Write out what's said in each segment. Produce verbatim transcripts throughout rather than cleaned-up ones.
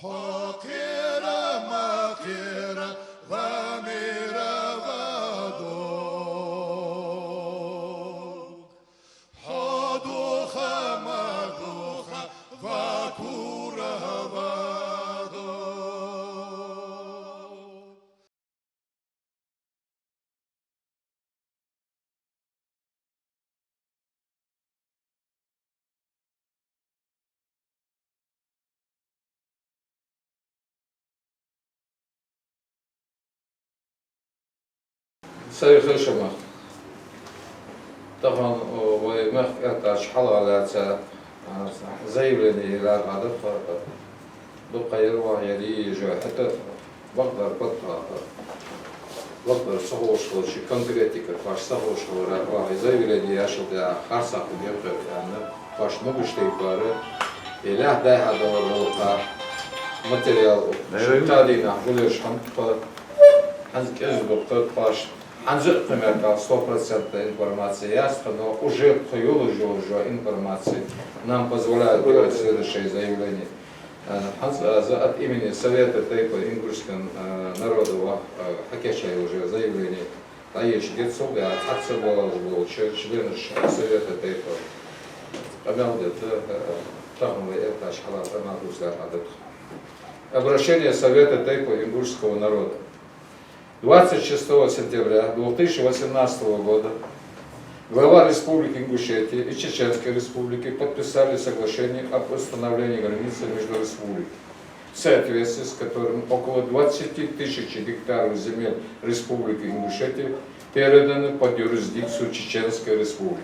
Хьо кхера ма кхера ва мера ва дог. Хьо духа ма духа ва кура ва дог. Сайре хеза шо мехка. Тахан, о, вай мехка аьттача хьалха лаьца, а, заявлени яр хьадатха, дукха яр ваха яр йижа хӀета бакъдар патта, бакъдар ца ховш хилча, конкретика кхоачаш ца ховш хиларах, ваха заявлени яшал тӀа харцахьа хӀама яр хьа аьнна, кхоачаш могаш тайпара, и лаьтта дӀа-хьа далар гӀулакха, материал, шоай тадийнахьа гулъеш хӀама тха, хӀанз кӀезига дукха кхоачаш, хӀанз а тха меттел стопроцентная информация яц тха, но уже тха йолаш йола информация нам позволяет делать следующее заявление. Э, хӀанз аз от имени Совета тейпов ингушского, э, народа ва, э, хьакийчъяь уже заявлени дӀаеш гецал, я цхьацца болаш болча членаш Совета тейпов къамаьл де, э, тахан вай аьттача хьалха къамаьл дувцар хьадатха. Обращение Совета тейпов ингушского народа. Двадцать шестого сентября две тысячи восемнадцатого года глава Республики Ингушетия и Чеченской Республики подписали соглашение об установлении границы между республиками, в соответствии с которым около двадцати тысяч гектаров земель Республики Ингушетия переданы под юрисдикцию Чеченской Республики.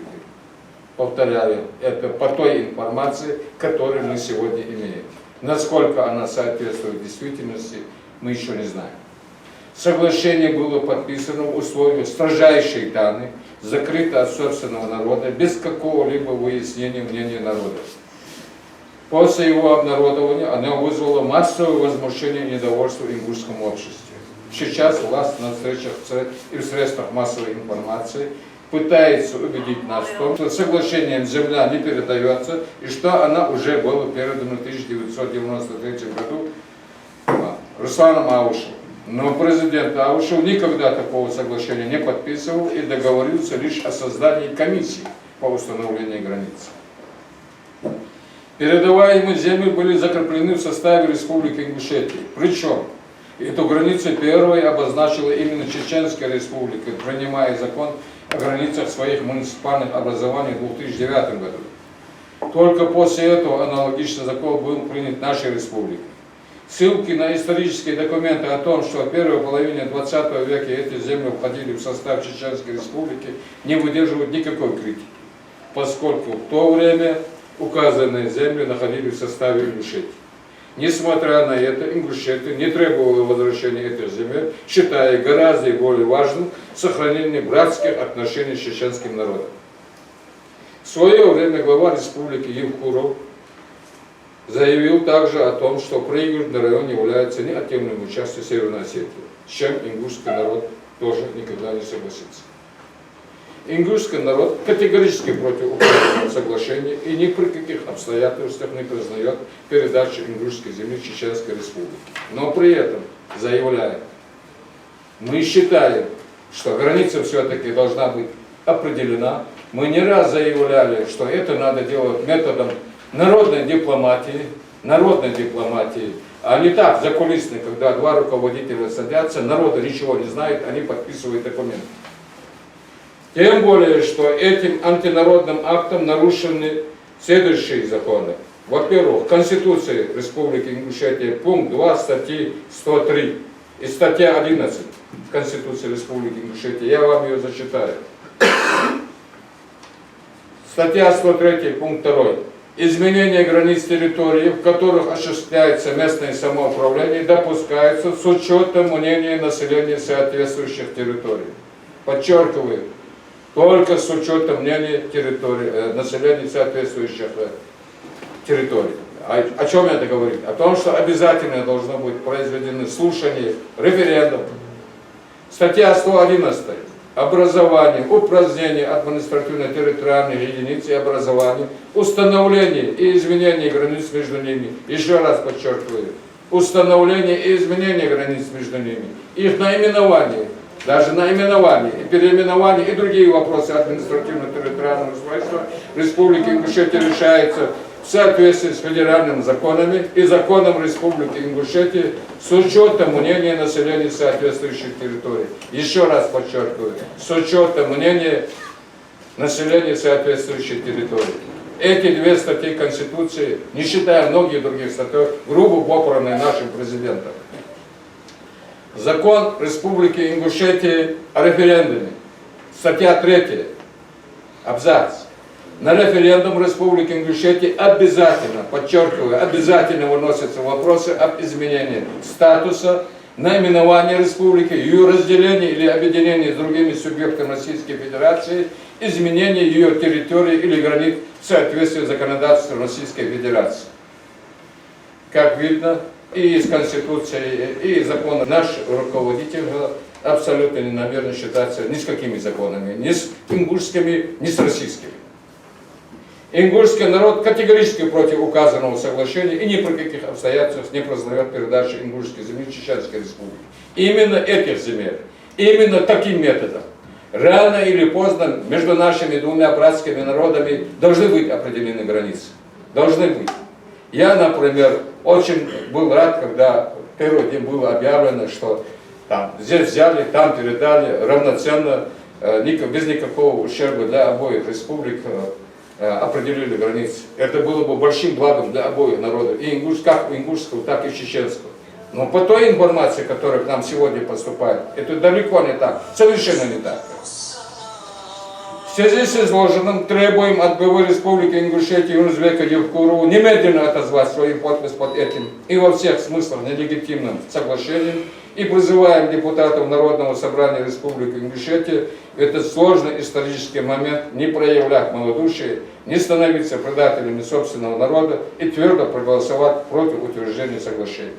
Повторяю, это по той информации, которую мы сегодня имеем. Насколько она соответствует действительности, мы ещё не знаем. Соглашение было подписано в условиях строжайшей тайны, закрыто от собственного народа, без какого-либо выяснения мнения народа. После его обнародования оно вызвало массовое возмущение и недовольство в ингушском обществе. Сейчас власть на встречах в сре-, и в средствах массовой информации пытается убедить нас в том, что соглашением земля не передаётся и что она уже была передана в тысяча девятьсот девяносто третьем году, а, Русланом Аушевым. Но президент Аушев никогда такого соглашения не подписывал и договорился лишь о создании комиссии по установлению границы. Передаваемые земли были закреплены в составе Республики Ингушетия. Причём эту границу первой обозначила именно Чеченская Республика, принимая закон о границах своих муниципальных образований в две тысячи девятом году. Только после этого аналогичный закон был принят нашей республикой. Ссылки на исторические документы о том, что в первой половине двадцатого века эти земли входили в состав Чеченской Республики, не выдерживают никакой критики, поскольку в то время указанные земли находились в составе Ингушетии. Несмотря на это, Ингушетия не требовала возвращения этих земель, считая гораздо более важным сохранение братских отношений с чеченским народом. В своё время глава республики Евкуров заявил также о том, что Пригородный район является неотъемлемой частью Северной Осетии, с чем ингушский народ тоже никогда не согласится. Ингушский народ категорически против указанного соглашения и ни при каких обстоятельствах не признаёт передачу ингушской земли Чеченской Республике. Но при этом заявляет: мы считаем, что граница всё-таки должна быть определена. Мы не раз заявляли, что это надо делать методом народной дипломатии, народной дипломатии, а не так, закулисно, когда два руководителя садятся, народы ничего не знают, они подписывают документы. Тем более, что этим антинародным актом нарушены следующие законы. Во-первых, Конституция Республики Ингушетия, пункт два статьи сто три и статья одиннадцать Конституции Республики Ингушетия. Я вам её зачитаю. Статья сто третья, пункт второй. Изменение границ территорий, в которых осуществляется местное самоуправление, допускается с учётом мнения населения соответствующих территорий. Подчёркиваю, только с учётом мнения территорий, э, населения соответствующих, э, территорий. А о чём это говорит? О том, что обязательно должно быть произведены слушания, референдум. Статья сто одиннадцатая. Образование, упразднение административно-территориальных единиц и образование, установление и изменение границ между ними. Ещё раз подчёркиваю, Установление и изменение границ между ними, их наименование, даже наименование и переименование, и другие вопросы административно-территориального устройства Республики Ингушетия решаются в соответствии с федеральными законами и законом Республики Ингушетия с учётом мнения населения соответствующих территорий. Ещё раз подчёркиваю, с учётом мнения населения соответствующей территории. Эти две статьи Конституции, не считая многих других статей, грубо попранные нашим президентом. Закон Республики Ингушетия о референдуме. Статья третья. Абзац. На референдум Республики Ингушетия обязательно, подчёркиваю, обязательно выносятся вопросы об изменении статуса, наименования республики, её разделении или объединении с другими субъектами Российской Федерации, изменении её территории или границ в соответствии с законодательством Российской Федерации. Как видно и из Конституции, и из закона, наш руководитель абсолютно не намерен считаться ни с какими законами, ни с ингушскими, ни с российскими. Ингушский народ категорически против указанного соглашения и ни при каких обстоятельствах не признает передачу ингушских земель Чеченской Республике. Именно этих земель, именно таким методом. Рано или поздно между нашими двумя братскими народами должны быть определены границы. Должны быть. Я, например, очень был рад, когда первый день было объявлено, что там здесь взяли, там передали, равноценно, э, ник-, без никакого ущерба для обоих республик, э, э, определили границы. Это было бы большим благом для обоих народов, и ингуш-, как ингушского, так и чеченского. Но по той информации, которая к нам сегодня поступает, это далеко не так, совершенно не так. В связи с изложенным требуем от главы Республики Ингушетия Юнус-Бека Евкурова немедленно отозвать свою подпись под этим и во всех смыслах нелегитимным соглашением и призываем депутатов Народного собрания Республики Ингушетия в этот сложный исторический момент не проявлять малодушие, не становиться предателями собственного народа и твёрдо проголосовать против утверждения соглашения.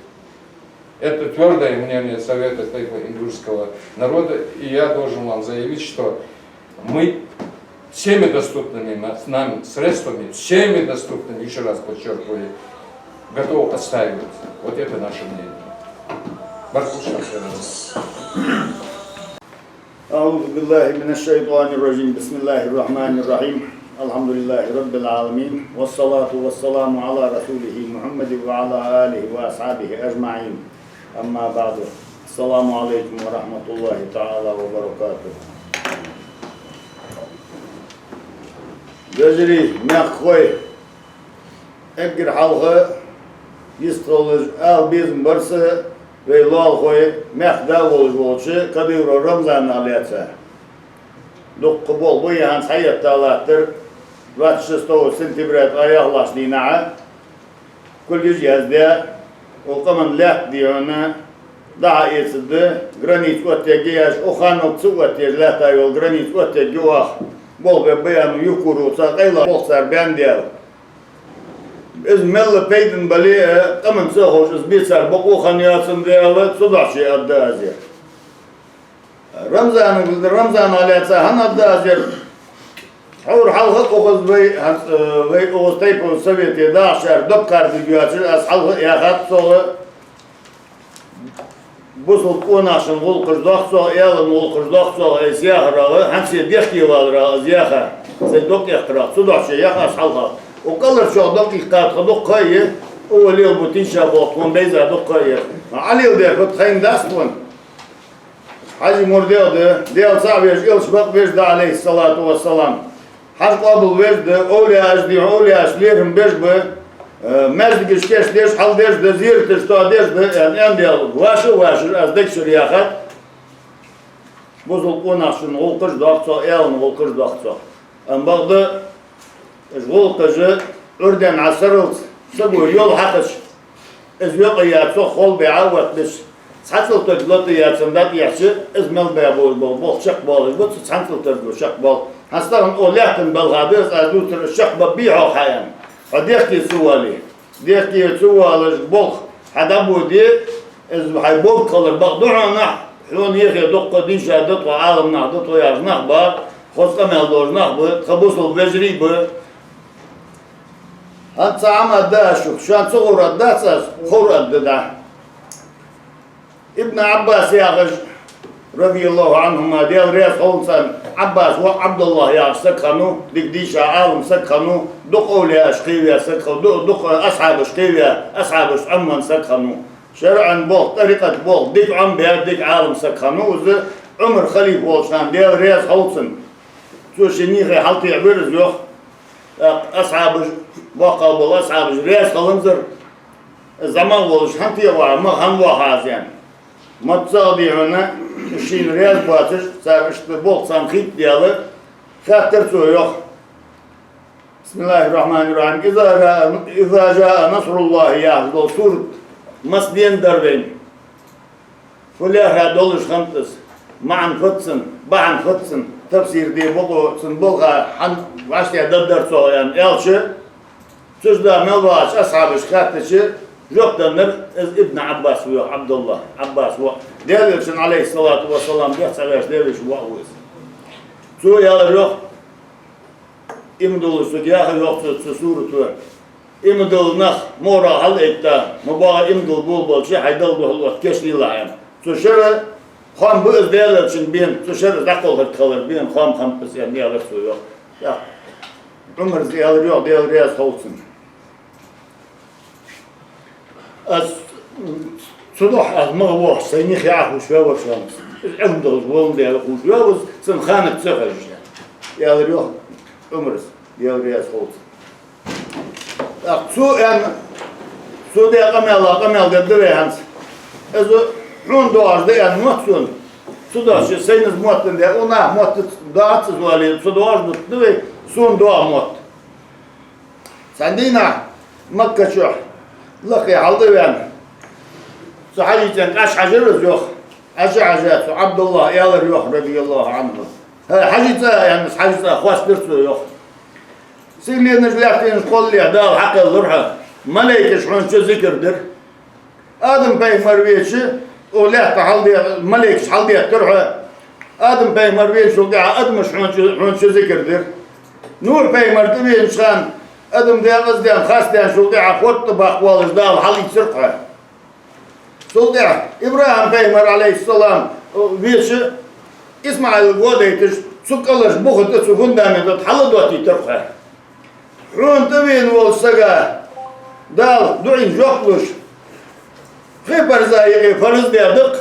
Это твёрдое мнение Совета тейпов ингушского народа, и я должен вам заявить, что мы всеми доступными ма-, нам средствами, всеми доступными, ещё раз подчёркиваю, готовы отстаивать вот это наше мнение. Баркал шоана, хьаалар. أعوذ بالله من الشيطان الرجيم. بسم الله الرحمن الرحيم. الحمد لله رب العالمين. والصلاة والسلام على رسوله محمد وعلى آله وأصحابه أجمعين. أما بعد. السلام عليكم ورحمة الله تعالى وبركاته. Вежарий, мехкахой, эггара хьалха йистхилалаш ала безам бар са вай лоалахой, мехка да волаш волча Кадыров Рамзанах лаьца. Дукха болх ба яхьанца хьаэтта латтар, двадцать шестого сентября тӀа яхалаш дийнахьа кулгаш яздаь, укх къаман лаьтта дийхьона дӀахьаэцаргда, граница оттаергья аьлча, укх ханнал ца оттаеш лаьтта йола граница оттаергья оаха, болх бергба аьнна Евкуровца къайла болх цар баьнна даьлча. Из мел пайдана бале а, къаманна ца ховш из бе цар бокъо хинна яцар да аьнна, цудухьа аргда аз ер. Рамзана, Рамзанах лаьца хӀана аргда аз ер? Тхьовра хьалха а укхаза вай, хӀанз, э, вай укхаза тайпан совете дахачар дог кхардиг йоацаш, аз хьалха а яхад цох, бусалба къонахчун гӀулакхаш доах цох, Ӏаьлан гӀулакхаш доах цох, айса яхарах, хӀанз се дехке валарах аз яха, сай дог эккхарах, цудухьа яха аз хьалха. Укх кӀалхарчох дог иккхад тха дукха а я, укхо лелабу тийша болх тхона бейза дукха а я. Ӏалил дерг тхайна дац тхона. Хьажий мурдех да, Даьла цаӀ веш, Элча бакъвеш да, Ӏалайхи ссалату вассалам. Хьажа къоабалвеш да, овлияаш дийхьа, овлияашта лерхӀам беш ба, э, маьждигаш кийчдеш, хьалдеш да, зераташ тоадеш да, аьнна, аьнна Даьла, ваша а вашар, аз дегашара яхад. Бусалба къонахчун гӀулакхаш доах цох, Ӏаьлан гӀулакхаш доах цох. Амма бакъда, уж гӀулакхаш Ӏурден Ӏа сарралца саго йол хьакхача, из йокъа яц, цох хол бе Ӏа а оттабеш, цхьа цӀалтарг лата яцан дӀатӀехьача, из мел баь болаш бола болх чакхбоалаш ба, цу цхьан цӀалтаргал чакхбоал. ХӀанз тахан укх лаьттан балха да из аз дувцар, из чакхбаргбий хьо хьаьна. Хьо дехке ца вале. Дехке ца валаш болх хьа дӀабоде, из хьай болх хилар бакъ да хьона, хьона юхе дукха дийша да тхо, Ӏаламнах да тхо яхаш нах ба, хоза къамаьл долаш нах ба, тха бусалба вежарий ба. ХӀанз цхьа хӀама аргда аз шуга, шоана ца ховр аргдац аз, ховр аргда дӀа. Ибн Ӏаббас яхаш, радияллаху Ӏанхума, Даьла раьза хилва царна, Ӏаббас воӀ Ӏабдуллахь яхаш саг хиннав, дика дийша Ӏалам саг хиннав, дукха овлияаш кхеваь саг хиннав, ду-, дукха асхьабаш кхеваь, асхьабашта Ӏомавенна саг хиннав. ШарӀан болх, тӀарикъат болх дика Ӏомабаь, дика Ӏалам саг хиннав из. Ӏумар халифа волча хана, Даьла раьза хилва цунна, цо ший нийхе хьалтӀавир из, йоах. ТӀаккха асхьабаш, боккхагӀа бола асхьабаш раьза хиланзар, из зӀамагӀа волаш хӀана тӀаваха, ма хӀана ваха аз, аьнна. Маца а дий хьона, шийна раьза боацаш, цар иштта болх царна хетта дела, хаьттар цо, йоах. بسم الله الرحمن الرحيم. إذا جاء، إذا جاء نصر الله яхаш дола сурат маца денна дар вайна? Фу лаьрхӀа долаш хиннад из? МаӀан фуд цун, бахьан фуд цун? Тафсир де бокъо цун балха хӀана вӀаштӀехьдаргдар цо, аьнна, аьлча, цу чу да мел вагӀача асхьабашка хаьттача, жоп деннар из Ибн Ӏаббас ва, йоах, Ӏабдуллахь, Ӏаббас воӀ. Даьла Элчан, Ӏалайхи ссалату вассалам, дегӀ цхьа веш, Даьла Элчан воӀ ва из. Цо аьлар, йоах, Има долаш сога яхар, йоах цо, цу сурато. Има дола нах мугӀарах хьалъайтта, ма боагӀа има дола болабелча, хьай Далла духьал отта кийчлелахь, аьнна. Цу шера хоам ба из Даьла Элчанна бена, цу шера из дӀакхалхаргхилар бена хоам хиннаб из, аьнна, аьлар цо, йоах. ТӀаккха Ӏумара из аьлар, йоах, Даьла раьза хилва цунна. Аз цудухьа, аз магӀа воагӀаш, сай нийхьа Ӏохувшаваь вар шоана из. Из Ӏилма долаш воландаь Ӏохувшаваь ва из, цун ханага ца хьожаш, аьнна, аьлар, йоах, Ӏумара из, Даьла раьза хилва цунна. ТӀаккха цо аьнна, цо даь къамаьла къамаьл дергда вай хӀанз. Из хьона доагӀаш да аьнна мотт сона. Цудухьа сайна из моттандаь, укх наха моттац, доагӀац из оале, цо доагӀаш да вай, сона доагӀа мотт. Цхьан дийнахьа Макка чу лакхе хьалтӀаваьнна, цу Хьажий цӀен кӀаж хьажар из, йоах. Хьажа-хьажа цу Ӏабдуллахьа аьлар, йоах, радияллаху Ӏанху: «ХӀай, Хьажий цӀа», аьнна, Хьажий цӀа хоастадир цо, йоах. Сигаленаш, лаьттанаш кхоллалехь Дала хьакхеллар хьо. Малайкаш хьона чу зикар дир. Адам-пайхамар веча, укх лаьтта хьалде-, малайкаш хьалдеттар хьо. Адам-пайхамар венначул тӀехьагӀа адамаш хьона чу, хьона чу зикар дир. Нухь-пайхамар тӀавенача хана адам декъаза даьнна, харцдаьнначул тӀехьагӀа хотта баккха волаш Дала хьалийцар хьо. Цул тӀехьагӀа ИбрахӀим-пайхамар, Ӏалайхи ссалам, веча, ИсмаӀилга во дайташ, цу кӀалхарча буха тӀа, цу фундамента тӀа хьалдоттийтар хьо. Хьона тӀавена волча сага Дала дуӀайна жоп луш, пхи парза юкъе парз даь да-кх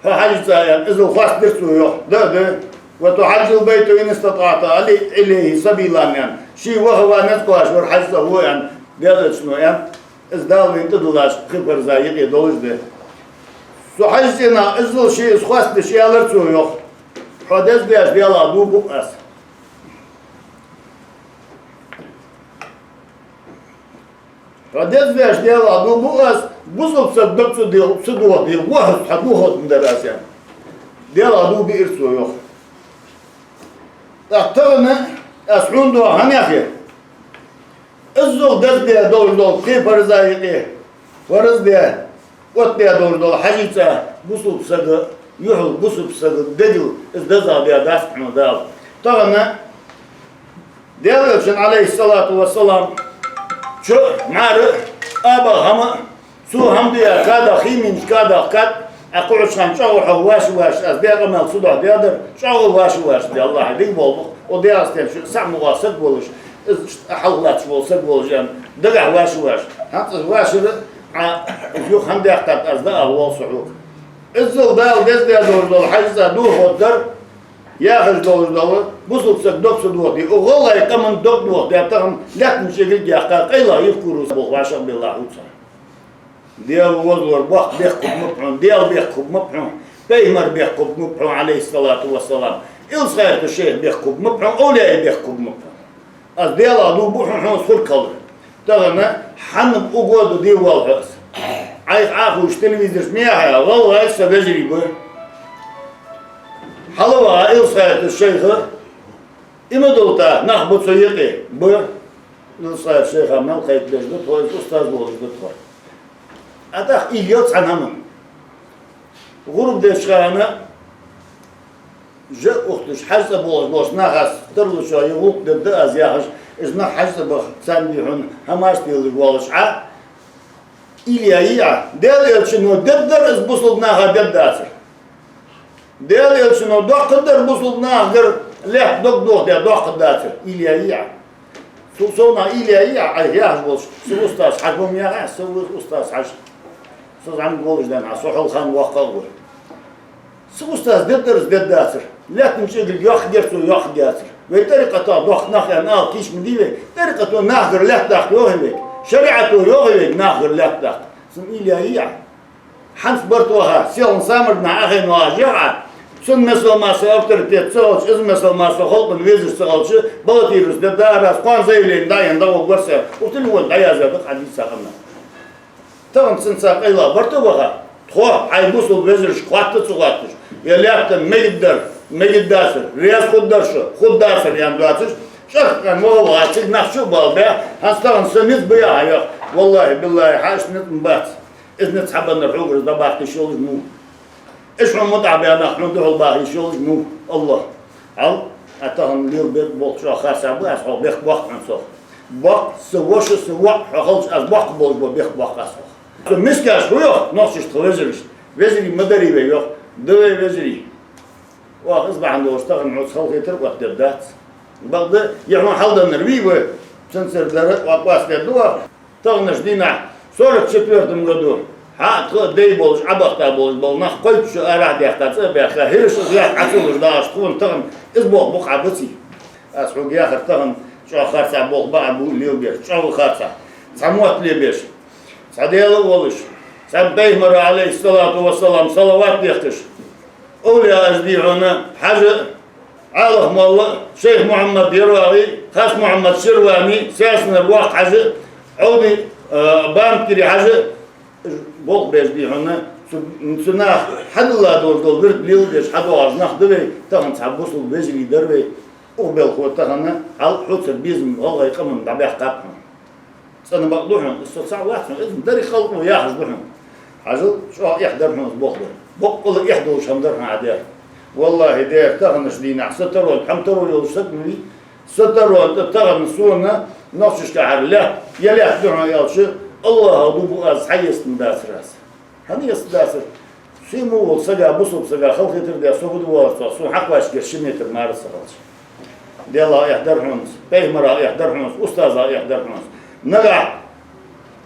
хьо, Хьажий цӀа, аьнна, иззал хоастадир цо, йоах. Да, да. «وتحج البيت إن استطعت إليه سبيلا», аьнна. Ше ваха ва меца кхоачаш вар Хьажий цӀа ва, аьнна, Даьла Элчано, аьнна. Из Дала вайна тӀадиллача пхи парза юкъе долаш да. Цу Хьажий цӀенах иззал ше из хоастадеш аьлар цо, йоах: «Хьо деза деш Даьлах дув буъ аз. Хьо деза деш Даьлах дув буъ аз, бусалба саг дог ца дох-, ца дохаде, вахаз хьо дохаденна дар аз», аьнна. Даьлах дув биар цо, йоах. ТӀаккха тахан аз хьона доагӀа хӀана яхе? Иззал деза де долаш дола пхи парза юкъе, парз де, оттадаь долаш дола Хьажий цӀа бусалба сага юхьал, бусалба сага дегал из дезагӀа даь дац хьона Дала. Тахан Даьла Элчан, Ӏалайхи ссалату вассалам, чо, мӀара, къаба, хӀама, цо хӀама дийя кадах, химинча кадах кад, Ӏа кхухьача хана чӀоагӀа хьо ваша-ваша, аз даь къамаьл цудухьа даьдар, чӀоагӀа ваша-ваша, Даьллахьа, дика болх ба, о Даьла стен шу сахьмугӀа саг волаш, из хьалха латташ вола саг волаш, аьнна, дагахьа ваша-ваша. ХӀанз аз вашар, Ӏа юха хӀама даьккхад аз, даа воал со хьога. Иззал Дала деза де долаш дола Хьажий цӀа дохадар, яхаш долаш дола, бусалба саг дог ца дохаде, укх гӀалгӀай къаман дог дохаде, тахан лаьттан чӀегилг яьккха, къайлагӀа Евкуров болх вӀашагӀбелла хӀуца. Даьла возалора боккха бехк хургба хьона, Даьла бехк хургба хьона, пайхамара бехк хургба хьона, Ӏалайхи ссалату вассалам, Илсхан-Юртарча шайха бехк хургба хьона, овлияй бехк хургба хьона. Аз Даьлах дув буъ хьона, хьона из хургхилар. Тахан хьанна угода де воал хьо аз. Ӏайха Ӏохувшаш телевизораш ма яхьа, гӀалгӀай са вежарий ба. Хьалваха Илсхан-Юртарча шайха, има долаш нах ба цу юкъе, ба. Илсхан-Юртарча шайха мел кхайкадеш да тхо, из устаз волаш да тхо. А тӀаккха ийгал цхьан хӀаман. ГӀурба деча хана, жа ухташ, Хьажий цӀа болаш болча нахаца тарлучоа е гӀулакх дергда аз яхаш, уж нах Хьажий цӀа баха, царна дий хьона хӀамаш телаш волаш Ӏа, Уйла е Ӏа, Даьла Элчано дергдар из бусалба наха дергдацар. Даьла Элчано доккхагдар бусалба нахагара лаьтта дог дохадаь доккхагдацар. Уйла е Ӏа. Цу совнах уйла е Ӏа, Ӏа яхаш волча са устаза Хьажа ма яхий, са устаза Хьажа. Со зӀамига волаш денз, со хьалха воккха а ва. Са устаза дергдар из дергдацар. Лаьттан чӀегилг йоаккхаргьяр цо, йоаккхаргьяцар. Вай тӀарикъатах доккха нах я аьнна ала кийча ма дий вай. ТӀарикъато нахагара лаьтта даккха йоахий вайга. ШарӀато йоахий вайга нахагара лаьтта даккха. Цун уйла е Ӏа. ХӀанз барт ваха, селхан самарнахьа Ӏохайна вагӀаш я Ӏа. Цун масала мара са авторитет ца хилча, из масала мара со халкъа везаш ца хилча, балетировать де дезар аз, кхоана заявлени дӀаенна дӀагӀоргвар со, укх телефона дӀаяздаь да Ӏа дийца къаман. Тахан цунца къайлагӀа барт а баха, тхо, Ӏа бусалба вежарашка хоатта ца хоатташ, е лаьтта мегаргдар, мегаргдацар, раьза хургдар шо, хургдацар аьнна доацаш, чӀоагӀа къаьна ваха ваха, цига нах чу а балабаь, хӀанз тахан са низ ба яхаш я. ВаллахӀи, биллахӀи, хьа иштта низ ма бац. Из низ хьабеннар хьогара из дӀабаккха йиш йолаш ма ва. Уж хьона мутӀахьа баь нах хьона духьал баха йиш йолаш ма ва. АллахӀ. Хьал, Ӏа тахан лелабе болх чӀоагӀа харцахьа ба, аз хьох бехк боаккх хьона цох. Боккха са воша, са воӀ хьо хилча, аз боккха болаш бола бехк боаккх аз хьох. Цу мискаш хӀу йоах нохчашта, тха вежарашта? Вежарий ма дарий вай, йоах. Да вай вежарий. Оаха из бахьан долаш тахан хьоца халахетар оттадергдац. Бакъда, е хьона хьалденнар вий ва, цунцара дар а къоастадергда оаха. Таханарча дийнахьа, сорок четвёртом году, хьа а тха а дай болаш, Ӏобахийта болаш бола нах кхойтта шу арахьа даьккха, цӀа а баьккха, хӀираш из лаьтта Ӏо ца луш доагӀаш, тхона тахан из болх бокъо бац. Аз хьога яхар тахан чӀоагӀа харцахьа болх ба Ӏа бу лелабеш, чӀоагӀа харцахьа. Цхьа мотт лебеш, цхьа Даьла а волаш, цхьа Пайхамара, Ӏалайхи ссалату вассалам, салават дехкаш, овлияаш, дий хьона, Хьажа, Ӏалах-молла, шайх Мухьаммад ЯрвагӀи, Хас-Мухьаммад Ширвани, Саьсанара воккха Хьажа, Ӏовди, а, Бамтири Хьажа, болх беш, дий хьона, цу, цу наха хьадилла долаш дола вирд лелабеш хьадоагӀаш нах да вай, тахан цхьа бусалба вежарий дар вай, укх балхо тахан хьал хьоцара безам гӀалгӀай къаман дӀабаьккхаб хьона. ЦӀена бакъ да хьона, из со цаӀ вац хьона, из дарий халкъо яхаш да хьона. Хьажал, чӀоагӀа эхь дар хьона из болх дар. Боккъала эхь долаш хӀама дар хьона Ӏа даьр. ВаллахӀи, даьр, таханарча дийнахьа са таро, хӀама таро йолаш саг ма вий, са таро тӀа тахан сона нохчашкахьара лаьтта, е лаьтта да хьона аьлча, АллахӀах дув буъ, аз хьаэца дацар аз. ХӀана эца дацар? Сий мо волча сага, бусалба сага халахетар даь со гуда воаллар цох, сона хьакхоачаргьяр ши метр мара ца хилча. Даьлах эхь дар хьона из, Пайхамарах эхь дар хьона из, устазах эхь дар хьона из. Нагахь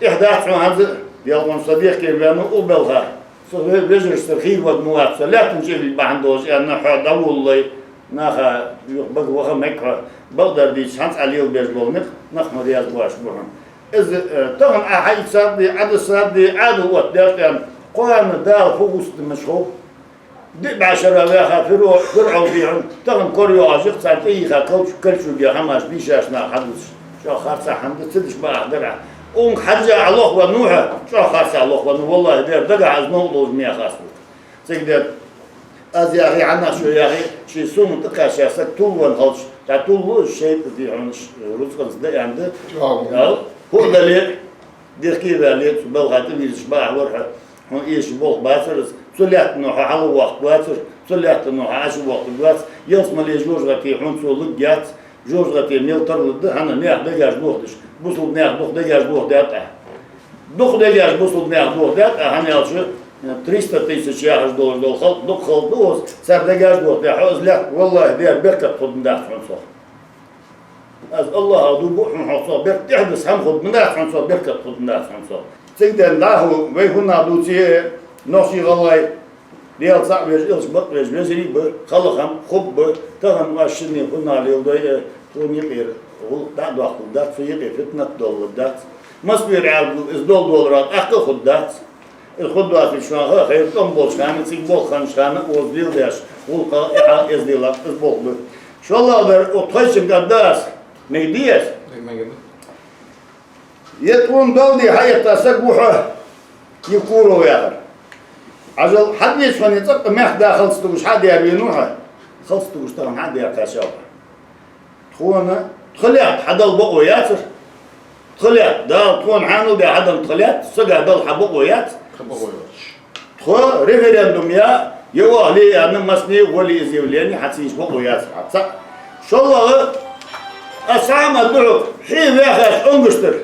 эхь дац хьона хӀанз а, Даьла къонах, со дехке ваьннав укх балха. Со ве-, вежарашцара хийра варг ма вац со, лаьттан чӀегилг бахьан долаш аьнна, хьо дӀаволалой, наха юха бага ваха мег хьо, бакъдар дийцача, хӀанз Ӏа лелабеш бола никъ, нах ма раьза боацаш ба хьона. Из, э, тахан Ӏа хьаийцад а, Ӏа дисад а, Ӏадал оттадаьд аьнна, кхоана Дала фу гӀустамаш хов. Диъ бӀаь шера ваьха ФирӀо-, ФирӀовн, дий хьона, тахан корайоагӀаш я-кх царна тӀайийха калч-, калчуге хӀамаш, дийшача наха хьадувцаш. ЧӀоагӀа харцахьа хӀама да, ца деш бакъахьа дар Ӏа. Укхунга хьежжа Ӏа лохвеннав хьо, чӀоагӀа харцахьа лохвеннав, валлахӀи, даьр, дагахьа из новкъа долаш ма яха аз хьога. Цига даьр, аз яхе, хьаннахчо яхе, ший сона тӀакхаьча саг тувлавенна хилча, тӀа тувлаву из шайтӀа, дий хьона, ш-, рузкъанца да аьнна да. ЧӀоагӀа. ХӀу а дале, дехке а ваьле, цу балха тӀавийрзаш бакъахьа вар хьо, хьона эшаш болх бацар из, цу лаьттано хьо хьалвоаккхаргвацар, цу лаьттано хьо Ӏочувоаккхаргвац, ялсмале жожагӀате хьона цо лургьяц, жожагӀате мел тарлургда, хӀана, наьха дегаш дохадеш, бусалба наьха дукха дегаш дохадаьд Ӏа. Дукха дегаш бусалба наьха дохадаьд Ӏа, хӀана аьлча, триста тысяч яхаш долаш дола халкъ дукха халкъ да укхаза, цар дегаш дохадаь хьо из лаьтта, валлахӀи, даьр, беркат хургдац хьона цох. Аз АллахӀах дув буъ хьона, хьох цох берк-, тӀехьдас хӀама хургдац хьона цох, беркат хургдац хьона цох. Цига денна дӀахо вай хӀуннагӀа дувце а, нохчий, гӀалгӀай, Даьла цаӀ веш, Элча бакъвеш вежарий а ба, хала хӀама, хургба, тахан оаш шинне хӀуннагӀа леладой а, тхона юкъера гӀулакх дӀа а доаккхаргдац, цу юкъе фитнат долалургдац. Массавар аьлча, из дола долара тӀаккха а хургдац. Из хургдоацаш шоана ха а хайра, тӀом болча хана, цига болх хиннача хана, укхаза леладеш, гӀулакха, эхьа, эздела, из болх ба. ШоллагӀдар, укх тхоайчунга аргда аз. Мегаргдий аз? Мег-, мегаргда. Е тхона дола де хьаэтта саг ва хьо, Евкуров яхар. Хьажал, хьадеча хана цӀаккха мехка да халцатугаш хьа а даьр венав хьо? Халцатугаш тахан хьа а даьр кхаьчав хьо? Тхона тха лаьтта хьадала бокъо яцар. Тха лаьтта, Дала тхона хьанал даь хьаденна тха лаьтта, сага дала хьа бокъо яц. Тха бокъо йоацаш. Тхо референдум яь, е оаха ле аьнна, массане а волеизъявлени хьа ца йича бокъо яцар хьа. ЦаӀ. ШоллагӀа, аз хӀама духьал хье ваьхача онгаш тара,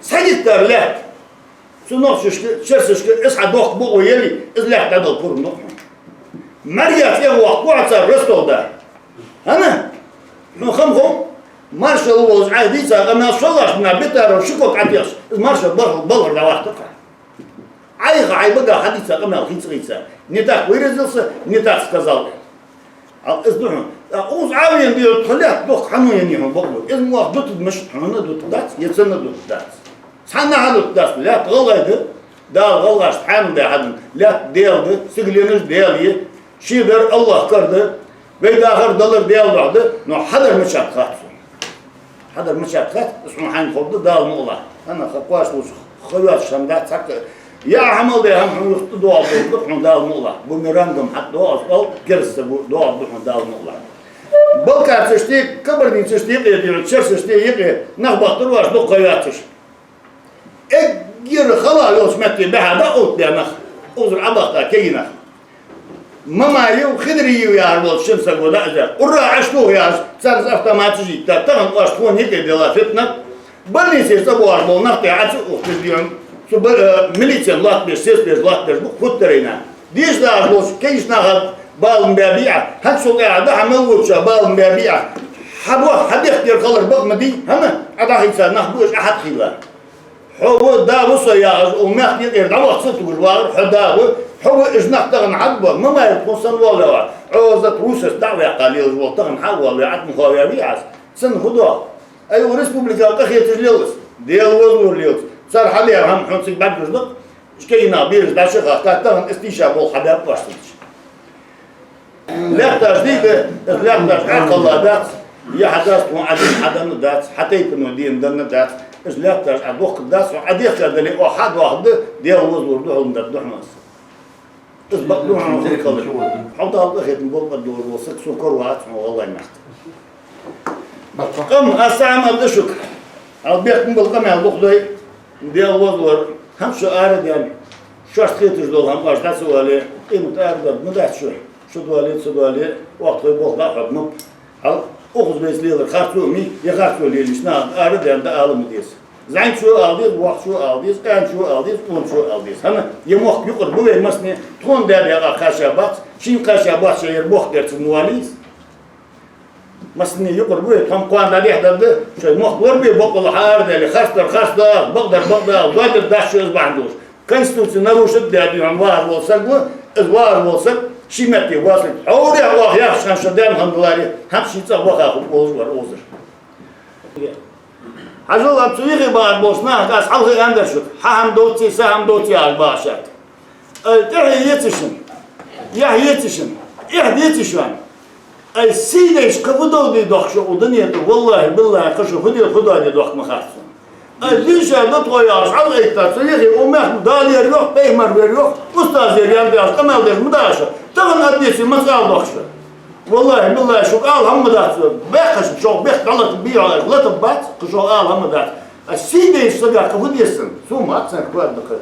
цхьа гектар лаьтта. Цу нохчашка, черсашка из хьа дохка бокъо яле, из лаьтта дӀадала пурам да хьона. МаьргӀа цӀен воккха хьо цар Ростов да. ХӀана? Хьона хам хов, маршал волаш Ӏайха дийца къамаьл шоллаш дина Битаров ши ког Ӏатехаш, из маршал балхара, балхара дӀавахийтар-кх. Ӏайха хьай бага хьадийца къамаьл хийца-хийца. Не так выразился, не так сказал. Ал из да хьона. ТӀаккха укхаза Ӏавена дера тхо лаьтта дохка хьан ва енна хьона бакъ ба. Из ма вах дутаргда мишта, хьона дутаргдац, е цунна дутаргдац. Цхьанна хьадутаргдац, лаьтта гӀалгӀай да, Дала гӀалгӀашта хьаьнал даь хьаденна, лаьтта Даьла да, сигаленаш Даьла я, шедар АллахӀ кара да, вай дахар далар Даьла духьа да, но хьадар мичад хац сона. Хьадар мичад хац, из хьона хьайна ховргда Дала мукъалахь. ХӀана, ха кхоачалуш, ха йоацаш хӀама дац, цхьаккха. Я хьа мел даь хӀама хьона юхатӀадоагӀаргда хьона Дала мукъалахь. Бумерангом хьатӀадоагӀаш, оал, кераста саго доагӀаргда хьона Дала мукъалахь. Балкхарцашта, кабардинцашта юкъе, дера черсашта юкъе нах бахийтар оаш дукха ха йоацаш. Эггара хала йолча метте бӀаьха да оттадаь нах, укхазара Ӏобахийта кегий нах. Мамаев, Хидриев яхаш волча шин саго да из. Ура, Ӏаш тоха яхаш, царна автоматаш йийтта, тахан оаш тхона юкъе делла фитнат. Больнице цӀабоагӀаш бола нах тӀехьа Ӏа ца ухташ дийна. Цу ба-, э, милицена латтабеш, сесабеш латтабеш ба-кх хӀуттарайна. Деш дагӀаш болча кегийча наха бала ма баьбий Ӏа, хӀанзчул тӀехьагӀа да хьа мел волчоа бала ма баьбий Ӏа. Хьа бо-, хьа бехк дер хилар бакъ ма дий, хӀана? Ӏа дӀахийца нах ба уж, Ӏа хьатӀахийла. Хьо ва, да ва со яхаш, укх мехка юкъера дӀаваха ца тугаш вагӀар хьо да ва, хьо ва, уж нах тахан хьа да ба, Мамаев тхона санна воалаваь, Ӏовзат Русаца дӀа а ваьккха лелаш вола тахан хьа а воалаваь, Ӏа тӀа ма хоаваьвий Ӏа из. Цунна фу доагӀа? Ай, укх республика къахеташ лел из, Даьла возалора лел из. Цар хьадаь хӀама хьона цига бӀаргагуш да-кх, уж кегий нах бераш дӀачухахка, тахан из тийша болх хьабаьб оаш цига. Лаьтташ дийга, из лаьтташ Ӏа кхелла дац, е хьа даьс тхона Ӏа денна, Ӏа денна дац, хьа тайпано денна, денна дац, из лаьтташ Ӏа дохка дац, Ӏа дехка дале, оаха хьа а доахаргда, Даьла возалора духьал ма даргда хьона из. Из бакъ да хьона хӀама хилар. Хьо Дала къахетам болба, ад долаш вола саг, со кора вац хьона гӀалгӀай мехка. Къам, аз цхьа хӀама аргда шуга. Хьал бехк ма бий, къамаьл дукха дой, Даьла возалора, хӀанз шо арадаьнна, шоашта хеташ дола хӀама оаш дӀа ца оале, къемат арадаргда ма дац шо, шо доале, ца доале, оаха тхоай болх дӀа а хьоргда ма. Хьал укхаза вайца лелар харцо ма йий, е харцо лелаш нах арадаьнна дӀаала ма деза. ЗӀамигачо ала деза, воккхачо ала деза, къаьначо ала деза, къоначо ала деза. ХӀана, ер мохк юкъара ба вай массане, тхона даь декъа кхаьча бац, шийна кхаьча бац, ер мохк дер ца ма валий из. Массане юкъара ба вай, тхо-м кхоана дӀадехьадаргда, шоай мохк лорабе, бокъонца хьаарадаьле, харцдар харцдар, бакъдар бакъдар, дойдар дац шо из бахьан долаш. Конституци нарушить даь дий хьона вагӀаш вола саг ва, из вагӀаш вола саг ший метте воацилга. Хьовре оаха яхача хана шо даьнна хинна даларе, хӀанз ший цӀагӀа ваха хургволаш вар укхазара. Хьажал, аз цу юхе багӀаш болча нахага аз хьалха аьннадар шуга, хьа хӀама довций, са хӀама довций яхаш багӀачарга. Ай, тӀехье еций шун, яхь еций шун, эхь деций шоана? Ай, сий дайча кхы фу довде доахк шо укх дунен тӀа, валлахӀи, биллахӀи, кхы шо фу де, фу доаде доахк ма хац сона. Ай, дийша да тхо яхаш хьалъайтта, цу юхе укх мехка Дала ер йоах, пайхамар вер йоах, устаз ер яьннад яхаш къамаьл деш ма да шо. Тахан ад деций маца ала доахк шо? ВаллахӀи, биллахӀи, шуга ала хӀама ма дац, бехкаш шух бехк дӀалатаб бий хьо, латаб бац, кхы шух ала хӀама дац. Ай, сий дайча сагах кхы фу деза сона? Сона ма хац, цунга фу аргда кхы.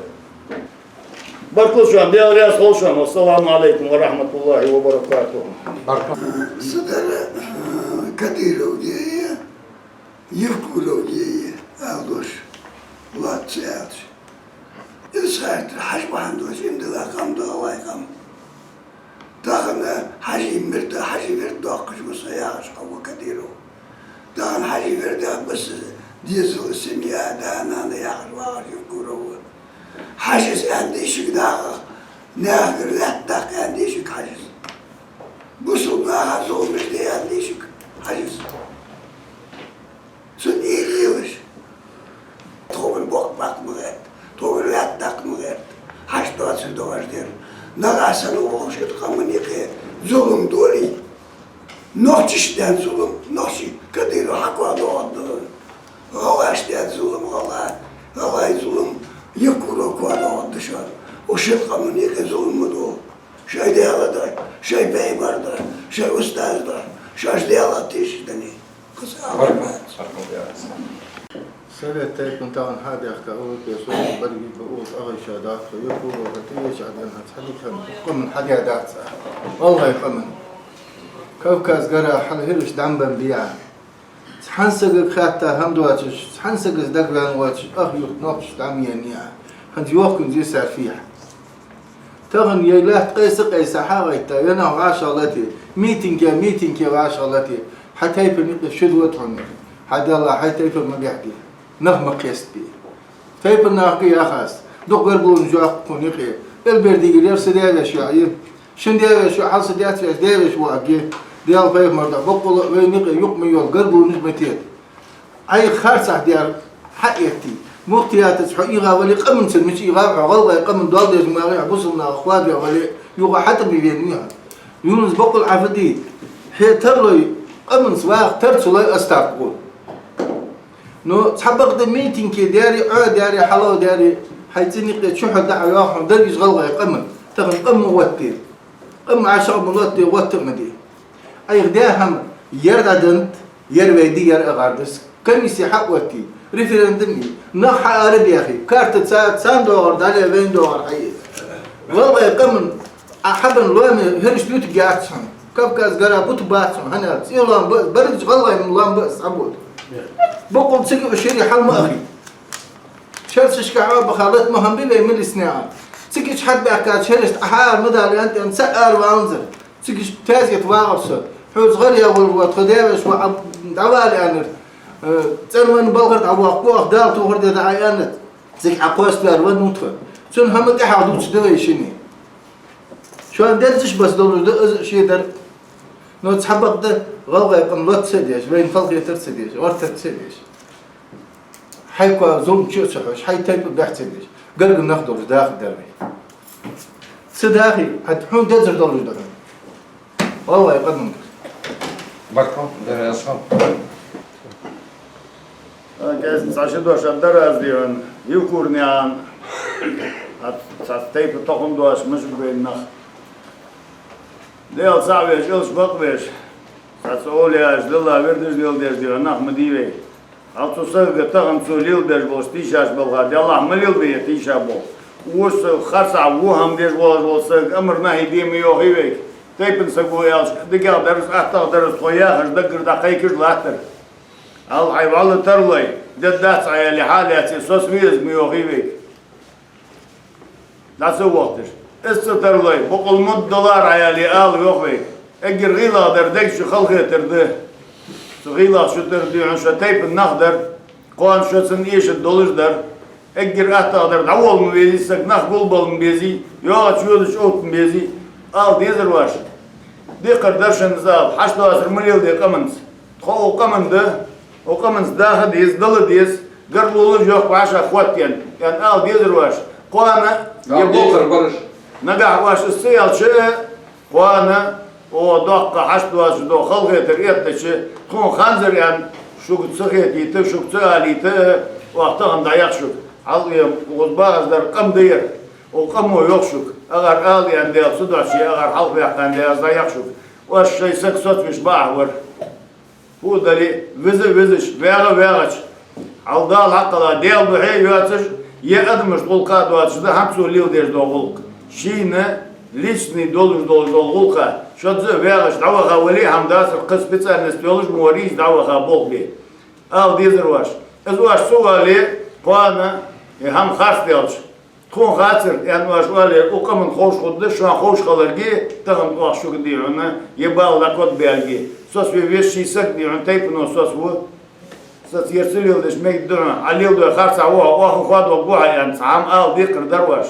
Баркал шоана, Даьла раьза хилва шоана. Вассаламу Ӏалайкум ва рахьматуллахӀи ва баракатухӀ. Баркал. Са дар, э, Кадыров я, Евкуров я, ала дош, лоацца аьлча. Из хаттар хьажа бахьан долаш, иман дилла къам да, гӀалгӀай къам. Тахан Хьажий мурд, Хьажий вирд доаккхаш ва со яхаш хьо ва Кадыров. Тахан Хьажий вирд а ба са, дезал, семья, да, нана яхаш вагӀаш Евкуров ва. Хьажас аьннадий шуга наха, наьхагара лаьтта даккха аьннадий шуга Хьажас? Бусалба наха зуламаш де аьннадий шуга Хьажас? Цун уйла елаш. Тхогара боккха баккха ма гӀерта, тхогара лаьтта даккха ма гӀерта. Хьажа доацар да оаш дер. Нагахьа санна укх шин къаман юкъе зулам долий, нохчашта даьнна зулам нохчий, Кадыров, хьа коа доагӀаргда. ГӀалгӀашта даьнна зулам гӀалгӀай, гӀалгӀай зулам Евкурова коа доагӀаргда шоана. Укх шин къаман юкъе зулам ма долий. Шоай Даьла да, шоай пайхамар да, шоай устаз да, шоаш Даьлах тешаш дале. Кхы цхьа хӀама дац. Совет тайпан тахан хьадехка, Европе, Союзе баргий ба, укхаза эгӀаш дац тхо, Евкуров тӀаеча Ӏаден хӀанз хьадика хӀама, къаман хьадаь дац, гӀалгӀай къаман. Кавказагара хьал хӀираш дӀа ма беннабий Ӏа. Цхьан сагага хатта хӀама доацаш, цхьан сагаца дагаваьнна воацаш, ах юрт нохчашта дӀа ма еннай Ӏа. ХӀанз йохканза я сарфихьа. Тахан е лаьтта къайса-къайса хьагӀайтта, е нах вӀашагӀлате, митинге, митинге вӀашагӀлате, хьа тайпан юкъе шуд ват хьона, хьа Далла, хьай тайпан ма бехде, нах ма кхестабе. Тайпан нахага яхаш, дукха гаргалонаш йоаккх хьона юкъе, элбер дигар яр са даь-веший йоӀ я. Шун даь-веший йоӀ хьал са даьцвеш, даь-веший воӀага, Даьла пайхамара духьа, боккъала а вайна юкъе юкъ ма йоалл, гаргалонаш ма тета. Ӏайха харцахьа дер хьаэтте, муфтиятаца хьо ийгӀа вале, къаманца мича ийгӀа, хьо гӀалгӀай къаман доал деш ма вий, хьо бусалба нахах хоадаваь вале, юха хьатӀабе венав хьо. Юнус, боккъала Ӏа фу де? Хье тарлой къаманца ваха, тар ца лой, астаркх гӀо. Ну, цхьабакъда митинге даьри, Ӏо даьри, хьало даьри, хьай цӀен юкъе чухьа дӀа а йоах хьона дерригаш гӀалгӀай къаман. Тахан къам ма оттаде. Къам Ӏа шоана ма лотте, гӀотта а ма де. Ӏайха даь хӀама ер дӀаденнад, ер вай ди, ер агӀар дас. Комисси хьаоттае, референдум е, нах хьаарабаьхе, картаца царна доагӀар дӀале, вайна доагӀар хьае. ГӀалгӀай къаман Ӏа хьабенна лоам хӀирашта ютаргьяц хьона. Кавказагара бутаргбац хьона, хӀана аьлча цӀен лоам ба из, берригача гӀалгӀай лоам ба из, цхьабода. Боккъала цига уж шире хьал ма ахийта. Шерашка Ӏобаха лата ма хӀама бий вай милицанаькъан. Цига чу хьатӀабаьхкача шерашта Ӏа хьаара ма дала аьнна, цхьа ара валанзар. Цига таьзета вагӀар со. Хьоца гӀар яь валар ва тха даь-веший воӀ, дӀавала аьннар. Э, цӀенвенна балхара дӀавоаккх оаха, Дала тохар де дӀа аьннад. Цига Ӏа кхоаставаьр веннав тхо. Цун хӀама тӀехьа дувцаш да вай шинне. Шоана дезаш бац долаш да из шедар. Но цхьабакъда гӀалгӀай къам лоаца а деш, вайна халахетар а ца деш, гӀортар а ца деш. Хьай коа зулам чу а ца хьош, хьай тайпа бехк ца деш, гаргара нах долаш даха дар вай. Ца дахе, хьа хьона дезар долаш да хьона. Валлахӏи, къаман. Баркал, дерригаш хьо. А, кӀезига цхьа ши дош дар аз дийхьан, Евкурнаькъан, а, цхьа тайпа тохам доацаш мишта вайна нах. Даьла цаӀ веш, элча бакъ веш, цхьацца овлияш, Далла вирдаш леладеш дийхьа нах ма дий вай. Хьал цу сагага тахан цо лелабеш болаш тийшаш балха, Даьллахь, ма лелабе тийша бола. Укх харцахьа во хӀама деш волаш вола саг амар-нахьи де ма йоахий вайга. Тайпан саг ва аьлча, дикагӀдар из, аттагӀдар из, тхо яхаш даггара дӀакхайкаш латтар. Ала хьай вӀалла тарлой, дергдац Ӏа аьле, хьалаьце, соцаве из ма йоахий вайга. ДӀа ца вохийташ. Из ца тарлой, бокъал муддалар Ӏа аьле, ала йоах вайга. Эггара гӀийлагӀдар дег чу халахетар да. Цу гӀийлагӀча шу тара дийхьа шо тайпан нах дар, кхоана шо цунна эшар долаш дар. Эггара аттагӀдар дӀаволла ма везий саг, нах гулбала ма безий, йоагӀача йодача овтта ма безий. Ала дезар ваш. Декхар дар шун из ала, хьашт доацар ма леладе къаманца. Тхо укх къаман да, укх къаманца даха деза, дала деза, гаргалонаш йохка вӀашагӀ хоттаенна, аьнна ала дезар ваш. Кхоана, е бо-, декхар бараш. Нагахь ваш из ца аьлча, кхоана, о, доккха хьашт доацаш дола халахетар эттача, тхона ханзар аьнна, шуга ца хетийта, шуга ца алийта, оаха тахан дӀаях шуга. Хьал-, е, укхаза багӀаш дар къам да ер. Укх къамо йоах шуга, агӀар ала аьнна Даьла ца доаца, е агӀар хьалхаваьккха аьнна Даьла аз дӀаях шуга. Оаш шоай саг соцавеш бакъахьа вар. Фу дале, виза а визаш, вагӀа а вагӀаш, хьал Дала хьакъала Даьла духьа а йоацаш, е адамашта гӀулакха доацаш да хӀанз цо леладеш дола гӀулакх. Шийна личный долаш долаш дола гӀулакха, шозза а вагӀаш дӀаваха вале а хӀама дацар, кхы специальность йолаш ма варий из дӀаваха болх бе. Ала дезар ваш. Из ваш ца оале, кхоана, е хӀама харц делча. Тхона хацар, аьнна, оаш оале, укх къаман ховш хургда, шоана ховш хиларга, тахан оаха шуга дийхьа, е бала дӀакхоачабаьлга. Соцаве веза ший саг дийхьа, тайпано соцаву. Соц, ер ца леладеш мегаргда хьона, Ӏа леладой харцахьа ва хьо, оаха хоадавергва хьо, аьнна, цхьа хӀама ала декхар дар ваш.